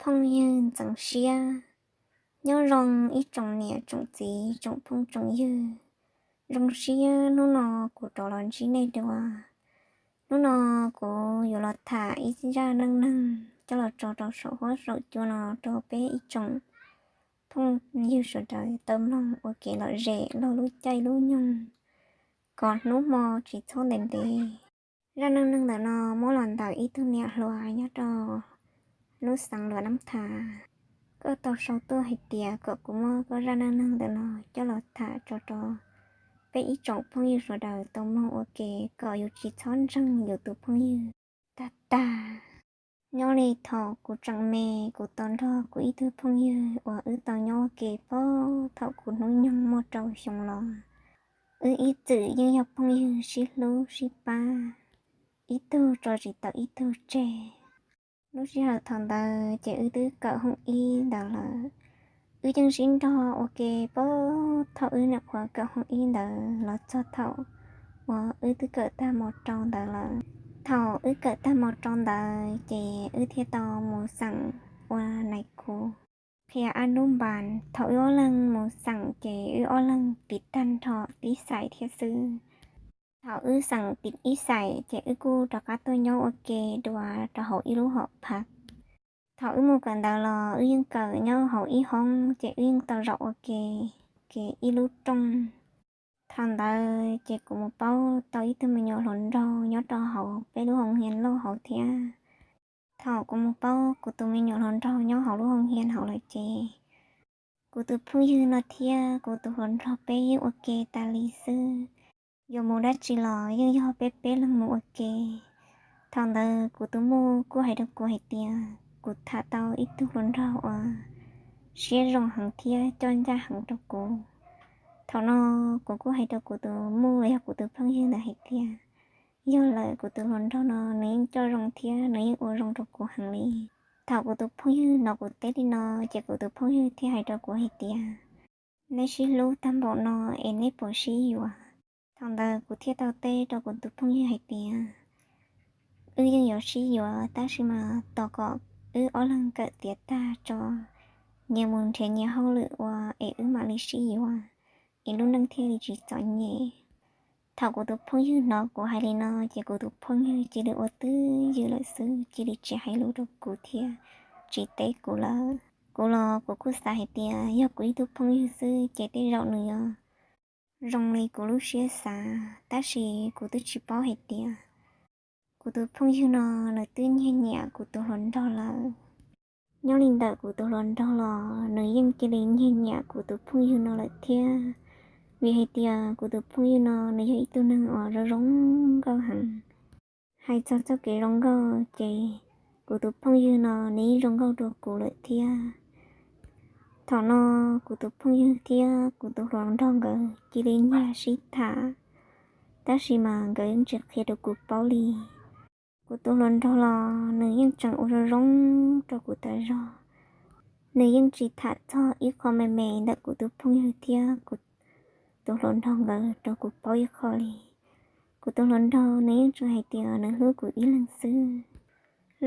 Phooj ywg ntxeev siab. Nyob zoo ib tsoom niam tsoom txiv tsoom phooj tsoom ywg, zoo siab hnub no kuv rov los ntsib nej dua. Hnub no kuv yuav los tham ib zaj neej neeg coj los tso rau saum huab saum cua no rau peb ib tsoom phooj ywg sawv daws tau mloog ua kev lom zem los lub caij lub nyoog kom hnub hmo tsis txhob ntev ntev. Zaj neej neeg ntawm no muab los ntawm ib tug niam hluas nyob rau lub xeev Luam Nab Thas. Koj tau sau tuaj hais tias kom kuv muab koj zaj neej neeg ntawm no coj los tham tso rau peb ib tsoom phooj ywg sawv daws tau mloog ua ke kom yus tsis txhob ntseeg yus tus phooj ywg. Tag tag, nyob li thaum kuv tseem me, kuv tau nrog kuv ib tug phooj ywg uas wb tau nyob ua ke puag thaum kuv hnub nyoog muaj rau xyoo los, wb ib txwm yeej yog phooj ywg sib hlub sib pab, ib tug tso tsis tau ib tug tseg. Lub sij hawm thaum ntawd ces wb twb kawm hooj ib ntawd lawm. Wb yeej sib nrog ua ke puag thaum wb nyuam qhuav kawm hooj ib ntawd los txog thaum uas wb twb kawm tag mos rau ntawd lawm. Thaum wb kawm tag mos rau ntawd ces wb thiaj tau mus xeem ua nais khu, qhia ab nub npas. Thaum wb ob leeg mus xeem ces wb ob leeg tiv tag nrho tib xais thiab xwb. Thaum wb xeem tiv ib xais ces wb kuj rov qab tuaj nyob ua ke dua rau hauv ib lub hom phav. Thaum wb mus kawm ntawv los wb yeej kawm nyob hauv ib hoob ces wb yeej tau zaum ua ke, ke ib lub rooj. Thaum ntawd ces kuv mus paub tau ib tug me nyuam hluas nraug nyob rau hauv peb lub hoo hia loj hauv thiab. Thaum kuv mus paub kuv tus me nyuam hluas nraug nyob hauv lub hoo hia hauv lawm ces kuv tus phooj ywg no thiab kuv tus hluas nraug peb yeej ua ke tas li xwb. Yuav mus dab tsi los yeej yog peb peb leeg mus ua ke. Thaum ntawd kuv tus muj kuj hais rau kuv hais tias kuv tham tau ib tug hluas nraug uas siab zoo heev thiab coj ncaj heev rau kuv. Thaum no kuv kuj hais rau kuv tus muj los yog kuv tus phooj ywg ntawd hais tias yog lawm, kuv tus hluas nraug no nws yeej coj zoo thiab nws yeej ua zoo rau kuv heev li. Thaum kuv tus phooj ywg hnov kuv teb li no ces kuv tus phooj ywg thiaj hais rau kuv hais tias, nej sib hlub tag npaum no es nej puas sib yuav? Thaum ntawd kuv thiaj tau teb rau kuv tus phooj ywg hais tias, wb yeej yuav sib yuav tab sis mas tos kom wb ob leeg kawm tiav tag tso, nyias mus nrhiav nyias hauj lwm ua es wb mam li sib yuav, es lub neej thiaj li tsis txom nyem. Thaum kuv tus phooj ywg hnov kuv hais li no ces kuv tus phooj ywg cia li ua twj ywm lawm xwb, cia li tsis hais lus rau kuv thiab tsis teb kuv lawm. Kuv los kuv kuj xav hais tias yog kuv ib tug phooj ywg xwb ces tej zaum nws yuav zoo li kuv lub siab xav, tab sis kuv twb tsis paub hais tias kuv tus phooj ywg no nws twb nyiag nyiam kuv tus hluas nraug lawm. Nyob li ntawm kuv tus hluas nraug los nws yeej cia li nyiag nyiam kuv tus phooj ywg no lawm thiab, vim hais tias kuv tus phooj ywg no nws yog ib tug neeg uas zoo zoo nkauj heev. Hais txog txoj kev zoo nkauj ces kuv tus phooj ywg no nws yeej zoo nkauj dua kuv lawm thiab. Thaum no kuv tus phooj ywg thiab kuv tus hluas nraug nkawd cia li nyiag sib tham, tab sis mas nkawd yeej tsis qhia rau kuv paub li. Kuv tus hluas nraug los nws yeej tseem ua zoo zoo rau kuv tas zog. Nws yeej tsis tham txog ib qho me me ntawm kuv tus phooj ywg thiab kuv tus hluas nraug nkawd rau kuv paub ib qho li. Kuv tus hluas nraug nws yeej tseem hais tias nws hlub kuv ib leeg xwb.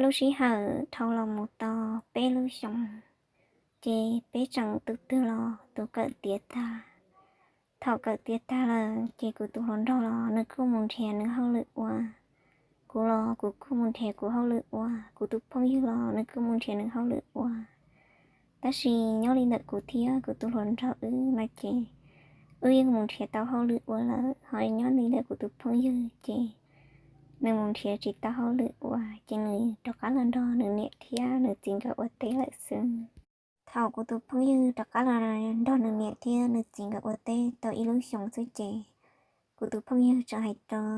Lub sij hawm dhau los mus tau peb lub xyoos, ces peb tseem tus twg los tus kawm tiav tag. Thaum kawm tiav tag lawm ces kuv tus hluas nraug los nws kuj mus nrhiav nws hauj lwm ua, kuv los kuv kuj mus nrhiav kuv hauj lwm ua, kuv tus phooj ywg los nws kuj mus nrhiav nws hauj lwm ua. Tab sis nyob li ntawm kuv thiab kuv tus hluas nraug wb no ces wb yeej mus nrhiav tau hauj lwm ua lawm, ho nyob li ntawm kuv tus phooj ywg ces nws mus nrhiav tsis tau hauj lwm ua ces nws rov qab los nrog nws niam thiab nws txiv nkawd ua teb lawm xwb. Thaum kuv tus phooj ywg rov qab los nrog nws niam thiab nws txiv nkawd ua teb tau ib lub xyoos xwb ces kuv tus phooj ywg tseem hais rau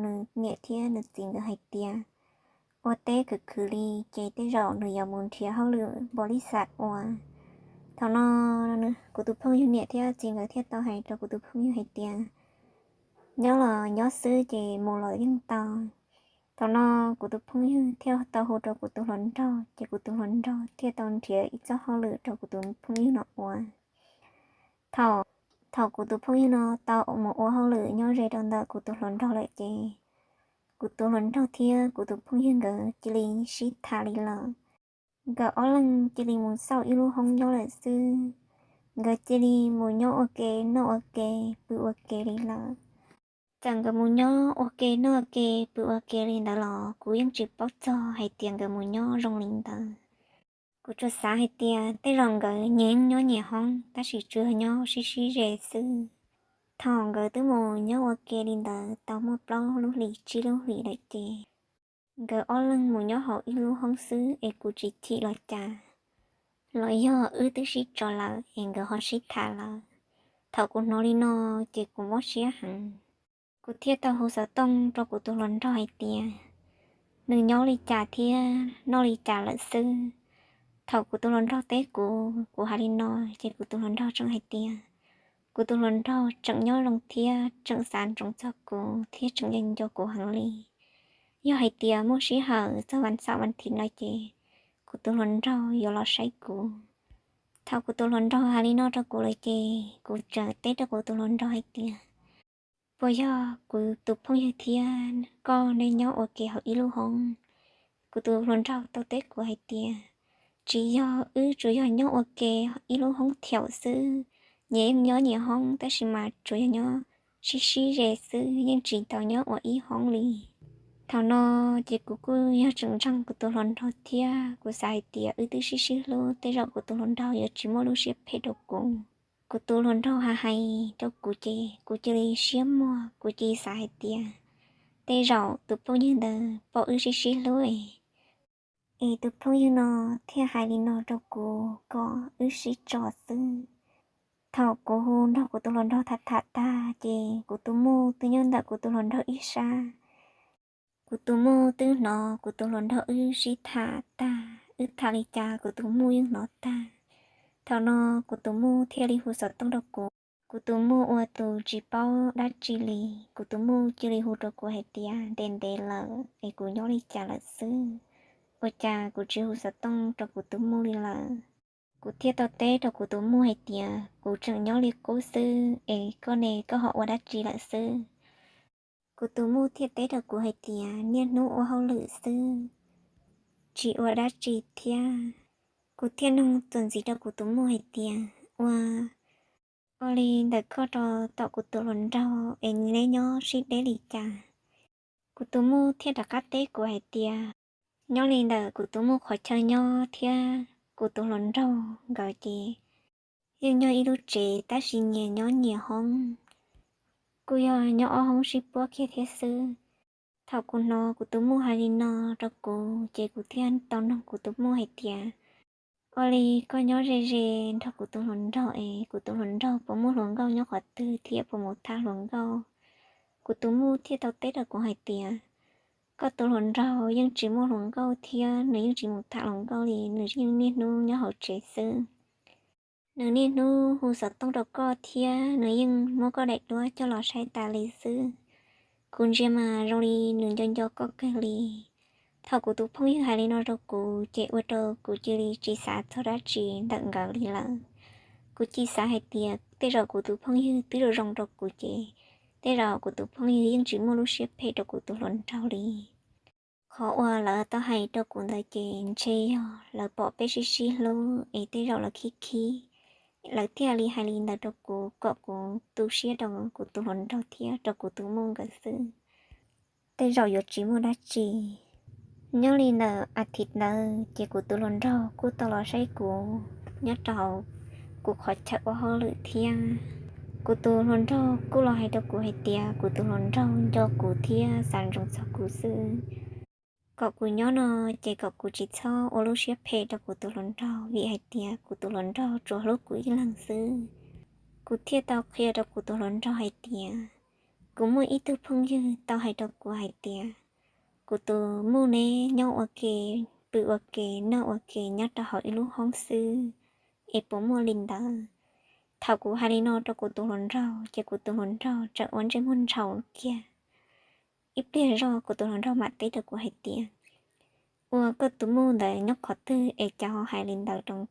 nws niam thiab nws txiv nkawd hais tias ua teb khwv khwv li ces tej zaum nws yuav mus nrhiav hauj lwm npaum li xav ua. Thaum no kuv tus phooj ywg niam thiab txiv nkawd thiaj tau hais rau kuv tus phooj ywg hais tias nyob los nyob xwb ces mus los yeej tau. Thaum no kuv tus phooj ywg thiaj tau hu rau kuv tus hluas nraug ces kuv tus hluas nraug thiaj tau nrhiav ib txoj hauj lwm rau kuv tus phooj ywg no ua. Thaum, thaum kuv tus phooj ywg no tau mus ua hauj lwm nyob ze rau ntawm kuv tus hluas nraug lawm ces kuv tus hluas nraug thiab kuv tus phooj ywg nkawd cia li sib tham li lawm. Nkawd ob leeg cia li mus xauj ib lub hoob nyob lawm xwb. Nkawd cia li mus nyob ua ke noj ua ke pw ua ke li lawm. Txawm nkawd mus nyob ua ke noj ua ke pw ua ke li ntawd los kuv yeej tsis paub txog hais tias nkawd mus nyob zoo li ntawd. Kuv tsuas xav hais tias tej zaum nkawd nyias yeej nyob nyias hoob tab sis tsuas yog nyob sib sib ze xwb. Thaum nkawd twb mus nyob ua ke li ntawd tau muaj plaub lub hlis tsib lub hlis lawm ces nkawd ob leeg mus nyob hauv ib lub hoob xwb es kuv tsis chim los cas, los yog wb twb sib tso lawm es nkawd ho sib tham lawm. Thaum kuv hnov li no ces kuv mob siab heev. Kuv thiaj tau hu xov tooj rau kuv tus hluas nraug hais tias nws nyob li cas thiab noj li cas lawm xwb. Thaum kuv tus hluas nraug teb kuv, kuv hais li no, ces kuv tus hluas nraug tseem hais tias kuv tus hluas nraug tseem nyob zoo thiab tseem xav ntsoov txog kuv thiab tseem nco nco kuv heev li. Yog hais tias muaj sij hawm txog vas xaum vas thiv no ces kuv tus hluas nraug yuav los saib kuv. Thaum kuv tus hluas nraug hais li no rau kuv lawm ces kuv tseem teb rau kuv tus hluas nraug hais tias puas yog kuv tus phooj ywg thiab koj nej nyob ua ke hauv ib lub hoob? Kuv tus hluas nraug tau teb kuv hais tias tsis yog, wb tsuas yog nyob ua ke ib lub hoob thiaum xwb. Nyias yeej nyob nyias hoob tab sis mas tsuas yog nyob sib sib ze xwb, yeej tsis tau nyob ua ib hoob li. Thaum no ces kuv kuj yog tseem ntseeg kuv tus hluas nraug thiab kuv xav hais tias wb twb sib sib hlub tej zaum kuv tus hluas nraug yuav tsis muaj lub siab phem rau kuv. Kuv tus hluas nraug hais hais rau kuv ces kuv cia li siab muag, kuv cia li xav hais tias tej zaum tus phooj ywg ntawd pom wb sib sib hlub es, es tus phooj ywg no thiaj hais li no rau kuv kom wb sib tso xwb. Thaum kuv hu nrog kuv tus hluas nraug tham tham tag ces kuv tus muj twb nyob ntawm kuv tus hluas nraug ib sab. Kuv tus muj twb hnov kuv tus hluas nraug wb sib tham tag, wb tham li cas kuv tus muj yeej hnov tag. Thaum no kuv tus muj thiaj li hu xov tooj rau kuv. Kuv tus muj ua tus tsis paub dab tsi li, kuv tus muj cia li hu rau kuv hais tias ntev ntev lawm es kuv nyob li cas lawm xwb, ua cas kuv tsis hu xov tooj rau kuv tus muj li lawm. Kuv thiaj tau teb rau kuv tus muj hais tias kuv tseem nyob li qub xwb es koj ne, koj ho ua dab tsi lawm xwb? Kuv tus muj thiaj teb rau kuv hais tias niaj hnub ua hauj lwm xwb, tsis ua dab tsi thiab. Kuv thiaj nug txuas ntxiv rau kuv tus muj hais tias ua, ua li ntawm koj rau tom kuv tus hluas nraug es neb nyob sib deb li cas? Kuv tus muj thiaj rov qab teb kuv hais tias nyob li ntawm kuv tus muj qhov chaw nyob thiab kuv tus hluas nraug nkawd ces yeej nyob ib lub tsev tab sis nyias nyob nyias hoob, kuj yog nyob ob hoob sib puab kiag thiab xwb. Thaum kuv hnov kuv tus muj hais li no rau kuv ces kuv thiaj tau nug kuv tus muj hais tias ua li koj nyob ze ze nrog kuv tus hluas nraug es kuv tus hluas nraug puas muaj hluas nkauj nyob qhov twg thiab puas mus tham hluas nkauj? Kuv tus muj thiaj tau teb rau kuv hais tias koj tus hluas nraug yeej tsis muaj hluas nkauj thiab nws yeej tsis mus tham hluas nkauj li, nws yeej niaj hnub nyob hauv tsev xwb. Nws niaj hnub hu xov tooj rau koj thiab nws yeej muab koj daim duab coj los saib tas li xwb. Kuv ntsia mas zoo li nws nco nco koj kawg li. Thaum kuv tus phooj ywg hais li no rau kuv ces ua rau kuv cia li tsis xav txog dab tsi ntawm nkawd li lawm. Kuv cia li xav hais tias tej zaum kuv tus phooj ywg twb zoo zoo rau kuv ces tej zaum kuv tus phooj ywg yeej tsis muaj lub siab phem rau kuv tus hluas nraug li. Qhov uas lawv tau hais rau kuv ntawd ces ntshe yog lawv pom peb sib sib hlub es tej zaum lawv khib khib, lawv thiaj li hais li ntawd rau kuv kom kuv tu siab rau kuv tus hluas nraug thiab rau kuv tus muj nkawd xwb. Tej zaum yuav tsis muaj dab tsi. Nyob li ntawm a thiv ntawd ces kuv tus hluas nraug kuj tau los saib kuv nyob rau hauv kuv qhov chaw ua hauj lwm thiab. Kuv tus hluas nraug kuj los hais rau kuv hais tias kuv tus hluas nraug nco kuv thiab xav ntsoov txog kuv xwb. Kom kuv nyob no ces kom kuv tsis txhob ua lub siab phem rau kuv tus hluas nraug vim hais tias kuv tus hluas nraug tsuas hlub kuv ib leeg xwb. Kuv thiaj tau qhia rau kuv tus hluas nraug hais tias kuv muaj ib tug phooj ywg tau hais rau kuv hais tias kuv tus muj neb nyob ua ke, pw ua ke, noj ua ke nyob rau hauv ib lub hoob xwb, es puas muaj li ntawd? Thaum kuv hais li no rau kuv tus hluas nraug ces kuv tus hluas nraug tseem ua ntsej muag ntshaus kiag. Ib pliag zog kuv tus hluas nraug mam teb rau kuv hais tias ua koj tus muj ntawd nyob qhov twg es cas ho hais li ntawd rau,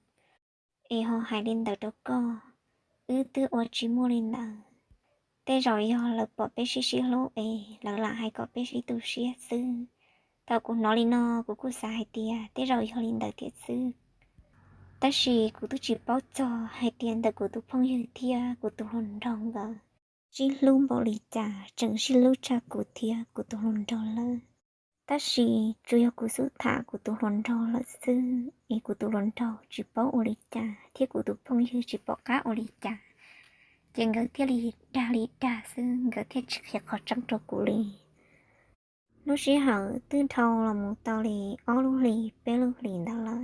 es ho hais li ntawd rau koj? Wb twb ua tsis muaj li ntawd. Tej zaum yog lawv pom peb sib sib hlub es lawv lam hais kom peb sib tu siab xwb. Thaum kuv hnov li no, kuv kuj xav hais tias tej zaum yog li ntawd thiab xwb. Tab sis kuv twb tsis paub txog hais tias ntawm kuv tus phooj ywg thiab kuv tus hluas nraug nkawd sib hlub npaum li cas, tseem sib hlub tshaj kuv thiab kuv tus hluas nraug lawm. Tab sis tsuas yog kuv xub tham kuv tus hluas nraug lawm xwb, es kuv tus hluas nraug tsis paub ua li cas thiab kuv tus phooj ywg tsis pom qab ua li cas, ces nkawd thiaj li dag li dag xwb, nkawd thiaj tsis qhia qhov tseeb rau kuv li. Lub sij hawm twb dhau los mus tau li ob lub hlis peb lub hlis ntawd lawm,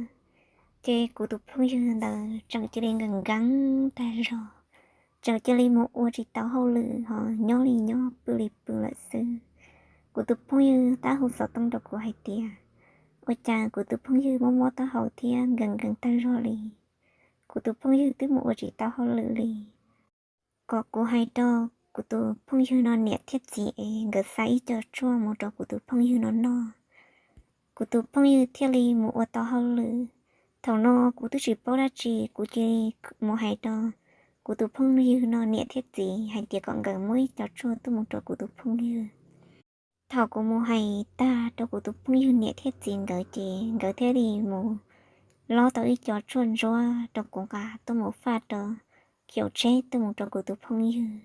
ces kuv tus phooj ywg ntawd tseem cia li nkees nkees tag zog, tseem cia li mus ua tsis tau hauj lwm ho nyob li nyob pw li pw lawm xwb. Kuv tus phooj ywg tab hu xov tooj rau kuv hais tias ua cas kuv tus phooj ywg mob mob taub hau thiab nkees nkees tag zog li. Kuv tus phooj ywg twb mus ua tsis tau hauj lwm li. Kom kuv hais rau kuv tus phooj ywg no niam thiab txiv es nkawd xa ib co tshuaj mus rau kuv tus phooj ywg no noj, kuv tus phooj ywg thiaj li mus ua tau hauj lwm. Thaum no kuv twb tsis paub dab tsi, kuv cia li mus hais rau kuv tus phooj ywg no niam thiab txiv hais tias kom nkawd muab ib co tshuaj tuaj mus rau kuv tus phooj ywg. Thaum kuv mus hais tag rau kuv tus phooj ywg niam thiab txiv nkawd ces nkawd thiaj li mus lob tau ib co tshuaj ntsuab rau kuv nqa tuaj mus faj rau, khiav tsheb tuaj mus rau kuv tus phooj ywg.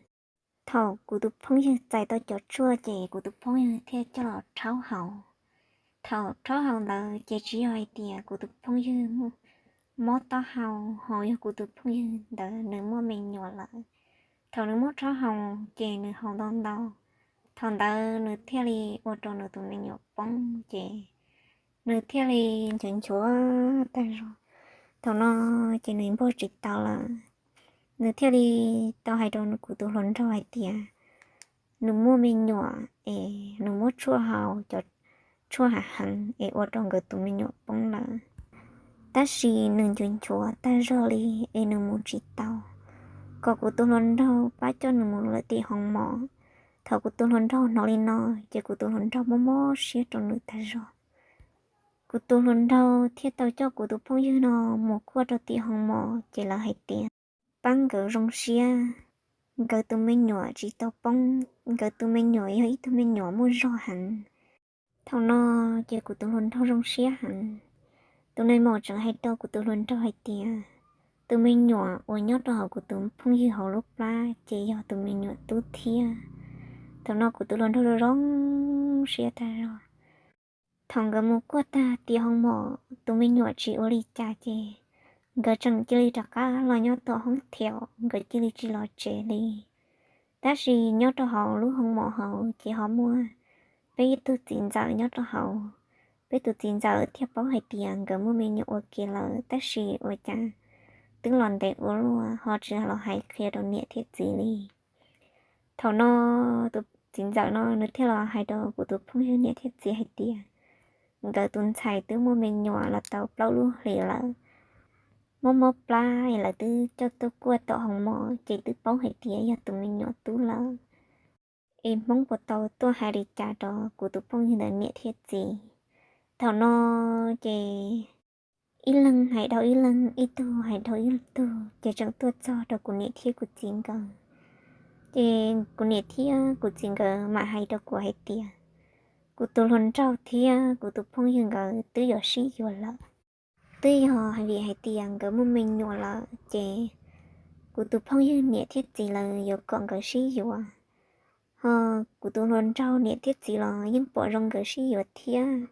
Thaum kuv tus phooj ywg txais tau cov tshuaj ces kuv tus phooj ywg thiaj coj los rhaub haus. Thaum rhaub haus ntawd ces tsis yog hais tias kuv tus phooj ywg mob taub hau, ho yog kuv tus phooj ywg ntawd nws muaj me nyuam lawm. Thaum nws muab rhaub haus ces nws haus ntau ntau, thaum ntawd nws thiaj li ua rau nws tus me nyuam poob ces nws thiaj li nchuav nchuav tag zog. Thaum no ces nws npog tsis tau lawm, nws thiaj li tau hais rau kuv tus hluas nraug hais tias nws muaj me nyuam es nws muab tshuaj haus cov tshuaj hav heev es ua rau nkawd tus me nyuam poob lawm. Tab sis nws nchuav nchuav tag zog li es nws mus tsis tau, kom kuv tus hluas nraug pab coj nws mus lawm tim hoo mos. Thaum kuv tus hluas nraug hnov li no ces kuv tus hluas nraug mob mob siab rau nws tag zog. Kuv tus hluas nraug thiaj tau coj kuv tus phooj ywg no mus kuaj rau tim hoo mos ces lawv hais tias pab nkawd zoo siab, nkawd tus me nyuam tsis tau poob, nkawd tus me nyuam yog ib tug me nyuam muaj zog heev. Thaum no ces kuv tus hluas nraug zoo siab heev. Tus nai maum tseem hais rau kuv tus hluas nraug hais tias tus me nyuam uas nyob rau hauv kuv tus phooj ywg hauv lub plab ces yog tus me nyuam tub thiab. Thaum no kuv tus hluas nraug zoo zoo siab tag zog. Thaum nkawd mus kuaj tag tim hoo mos tus me nyuam tsis ua li cas ces nkawd tseem cia li rov qab los nyob tom hoob thiaum, nkawd cia li tsis los tsev li. Tab sis nyob rau hauv lub hoo mos hauv ces ho muaj peb ib tug txiv ntxawm nyob rau hauv. Peb tus txiv ntxawm thiaj paub hais tias nkawd muaj me nyuam ua ke lawm, tab sis ua cas twb los ntev ua luaj ho tsis los hais qhia rau niam thiab txiv li. Thaum no tus txiv ntxawm no nws thiaj los hais rau kuv tus phooj ywg niam thiab txiv hais tias nkawd tus ntxhais twb muaj me nyuam los tau plaub lub hlis lawm, mob mob plab es lawv twb coj tuaj kuaj tom hoo mos ces twb paub hais tias yog tus me nyuam tub lawm. Es Hmoob puas tau tuaj hais li cas rau kuv tus phooj ywg ntawd niam thiab txiv? Thaum no ces ib leeg hais dhau ib leeg, ib tug hais dhau ib tug, ces tseem tuaj txog rau kuv niam thiab kuv txiv nkawd. Ces kuv niam thiab kuv txiv nkawd mam hais rau kuv hais tias kuv tus hluas nraug thiab kuv tus phooj ywg nkawd twb yuav sib yuav lawm. Twb yog vim hais tias nkawd muaj me nyuam lawm ces kuv tus phooj ywg niam thiab txiv lawv yuav kom nkawd sib yuav. Ho kuv tus hluas nraug niam thiab txiv los yeej pom zoo nkawd sib yuav thiab.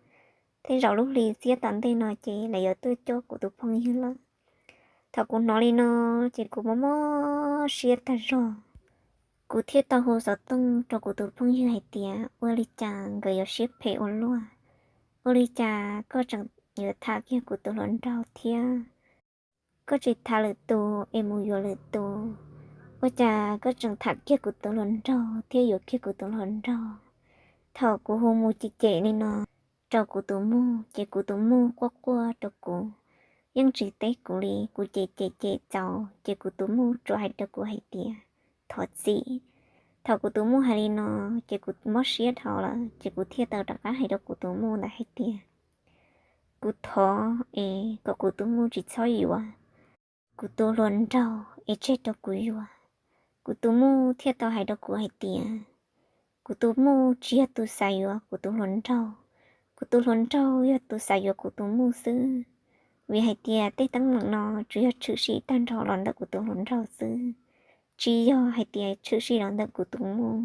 Tej zaum lub hli xiab tom ntej no ces lawv yuav tuaj coj kuv tus phooj ywg lawm. Thaum kuv hnov li no ces kuv mob mob siab tag zog. Kuv thiaj tau hu xov tooj rau kuv tus phooj ywg hais tias ua li cas nkawd yuav siab phem ua luaj, ua li cas koj tseem yuav tham kiag kuv tus hluas nraug thiab? Koj tsis tham lwm tus es mus yuav lwm tus, ua cas koj tseem tham kiag kuv tus hluas nraug thiab yuav kiag kuv tus hluas nraug? Thaum kuv hu mus cem cem li no rau kuv tus muj ces kuv tus muj quaj quaj rau kuv, yeej tsis teb kuv li. Kuv cem cem cem txaus ces kuv tus muj tsuas hais rau kuv hais tias thov txim. Thaum kuv tus muj hais li no ces kuv mob siab dhau lawm ces kuv thiaj tau rov qab hais rau kuv tus muj ntawd hais tias kuv thov es kom kuv tus muj tsis txhob yuav kuv tus hluas nraug es tseg rau kuv yuav. Kuv tus muj thiaj tau hais rau kuv hais tias kuv tus muj tsis yog tus xav yuav kuv tus hluas nraug, Kuv tus hluas nraug yog tus xav yuav kuv tus muj xwb, vim hais tias tej teeb meem no tsuas yog tshwm sim tag nrho los ntawm kuv tus hluas nraug xwb, tsis yog hais tias tshwm sim los ntawm kuv tus muj.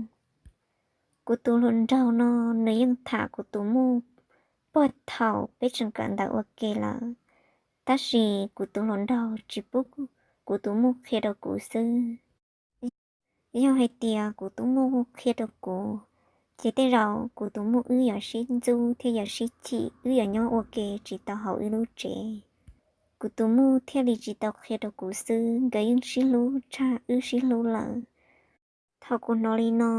Kuv tus hluas nraug no nws yeej tham kuv tus muj puag thaum peb tseem kawm ntawv ua ke lawm, tab sis kuv tus hluas nraug tsis pub kuv tus muj qhia rau kuv xwb. Yog hais tias kuv tus muj qhia rau kuv, ces tej zaum kuv tus muj wb yuav sib ntxub thiab yuav sib chim, wb yuav nyob ua ke tsis tau hauv wb lub tsev. Kuv tus muj thiaj li tsis tau qhia rau kuv xwb, nkawd yeej sib hlub tshaj wb sib hlub lawm. Thaum kuv hnov li no,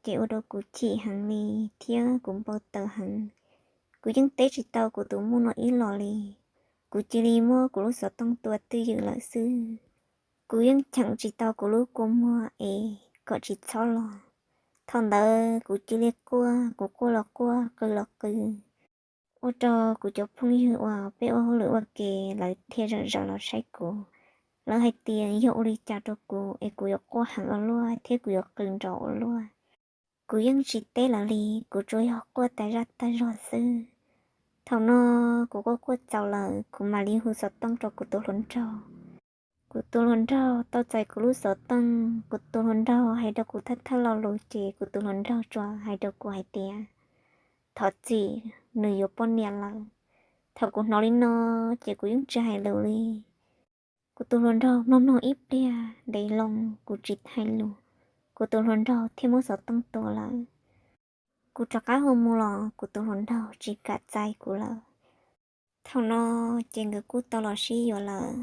ces ua rau kuv chim heev li thiab kuv npau taws heev. Kuv yeej teb tsis tau kuv tus muj no ib los li. Kuv cia li muab kuv lub xov tooj tua twj ywm lawm xwb. Kuv yeej cheem tsis tau kuv lub kua muag es kom tsis txhob los. Thaum ntawd kuv cia li quaj, kuv quaj los quaj, qw los qw. Ua rau kuv cov phooj ywg uas peb ua hauj lwm ua ke, lawv thiaj zawm zaws los saib kuv. Lawv hais tias yog ua li cas rau kuv es kuv yuav quaj heev ua luaj thiab kuv yuav qw nrov ua luaj. Kuv yeej tsis teb lawv li, kuv tsuas yog quaj tas zaj tas zog xwb. Thaum no kuv quaj quaj txaus lawm, kuv mam li hu xov tooj rau kuv tus hluas nraug. Kuv tus hluas nraug tau txais kuv lub xov tooj, kuv tus hluas nraug hais rau kuv thawj thawj lo lus ces kuv tus hluas nraug tsuas hais rau kuv hais tias, thov txim, nws yuav poj niam lawm. Thaum kuv hnov li no, ces kuv yeej tsis hais lus li. Kuv tus hluas nraug mloog mloog ib pliag ntev loo, kuv tsis hais lus. Kuv tus hluas nraug thiaj muab xov tooj tua lawm. Kuv rov qab hu mus los kuv tus hluas nraug tsis kam txais kuv lawm. Thaum no ces nkawd kuj tau los sib yuav lawm.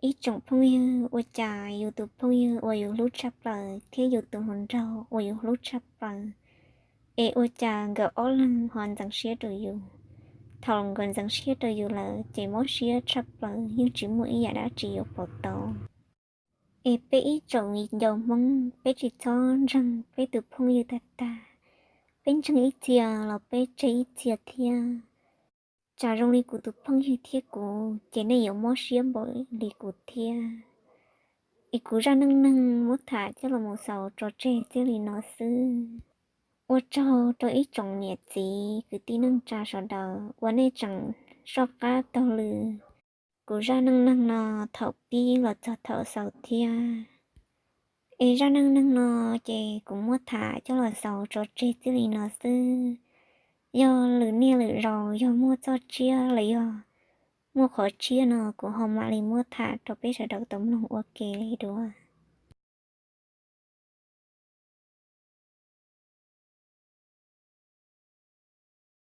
Ib tsoom phooj ywg, ua cas yus tus phooj ywg uas yus hlub tshaj plaws thiab yus tus hluas nraug uas yus hlub tshaj plaws, es ua cas nkawd ob leeg ho ntxeev siab rau yus? Thaum nkawd ntxeev siab rau yus lawm ces mob siab tshaj plaws, yeej tsis muaj ib yam dab tsi yuav pauv tau. Es peb ib tsoom viv ncaus Hmoob, peb tsis txhob ntseeg peb tus phooj ywg tag tag. Peb ntseeg ib txhia los peb tseg ib txhia thiab. Tsam zoo li kuv tus phooj ywg thiab kuv ces nej yuav mob siab npaum li kuv thiab. Es kuv zaj neej neeg muab tham coj los mus xaus tso tseg txij li no xwb. Ua tsaug rau ib tsoom niam txiv kwv tij neej tsa sawv daws uas nej tseem soj qab taug lw kuv zaj neej neeg no thaum pib los txog thaum xaus thiab. Es zaj neej neeg no ces kuv muab tham coj los xaus tso tseg txij li no xwb. Yog lwm niaj lwm zaus yog muaj txoj tsiab los yog muaj qhov tshiab no kuv ho mam li muab tham rau peb sawv daws tau mloog ua ke dua.